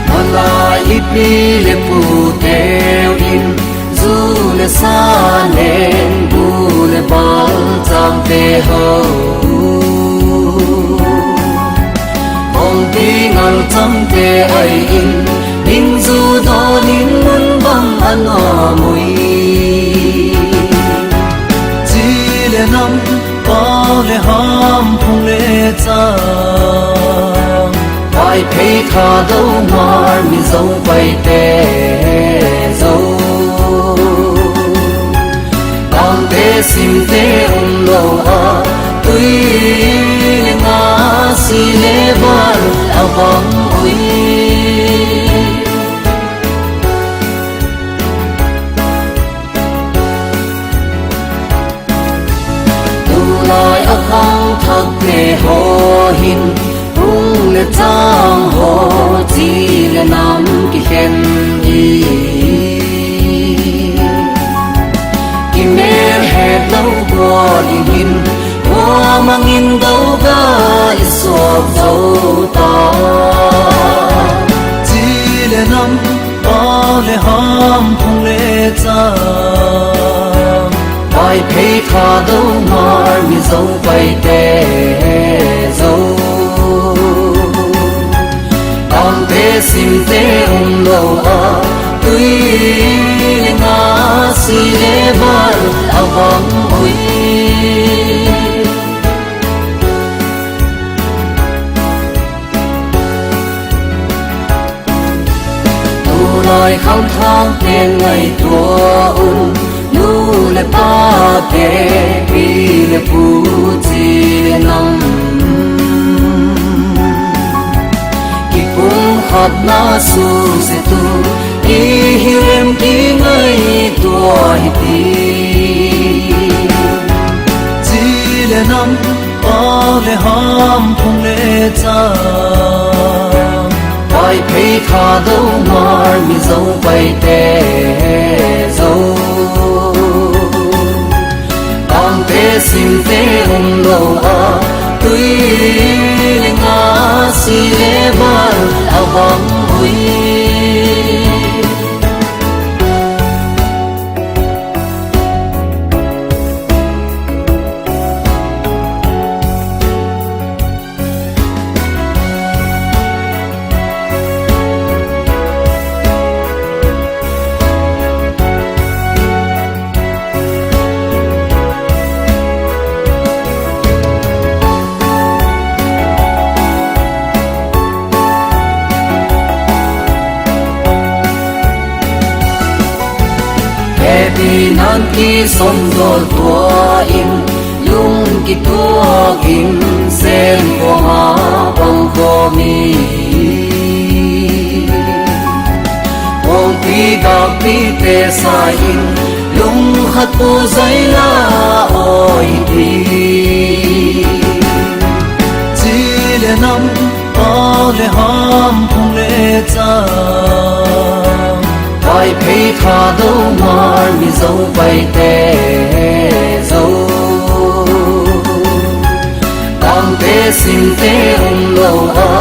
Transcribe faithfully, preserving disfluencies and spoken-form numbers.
Malai ipi le pu teu in, zu le sa nen, bu le bal chang te ho. Kong ti ngal chang te ai in, ning zu do ning mun bang ano mui. Chi le nam, pau le ham, phung le chang, pai phei tha do mar mi zo pai te zo. Bang te sim te um lo a, tui le nga si le bal a bang ui. Tulai a khang thak te ho hin, hung le chang ho chi le nam ki khen hi. Ki mel het lo bol in hin, hua mangin do ga i suak zo ta. Chi le nam, pau le ham, phung le chang, pai phei tha do mar mi zo pai te zo. Bang te sim te um lo a, tui le nga si le bal a bang ui. Tulai khang thang te ngaitua un, nu le pa te, pi le pu chi le nam. Kipumkhatna suse tu, i hi rem ki ngaitua hi ti. Chi le nam, pau le ham, phung le chang, pai phei tha do mar mi zo pai te zo. Bang te sim te um lo a, tui le nga si le bal a bang ui. Hepi nan kisondol tua in, lung kituak in, sen kong a pang komi. Kongpi gakpi te sa in, lung khat pu zai la oi ti. Chi le nam, pau le ham, phung le chang, pai phei tha do mar mi zo pai te zo. Bang te sim te um lo a,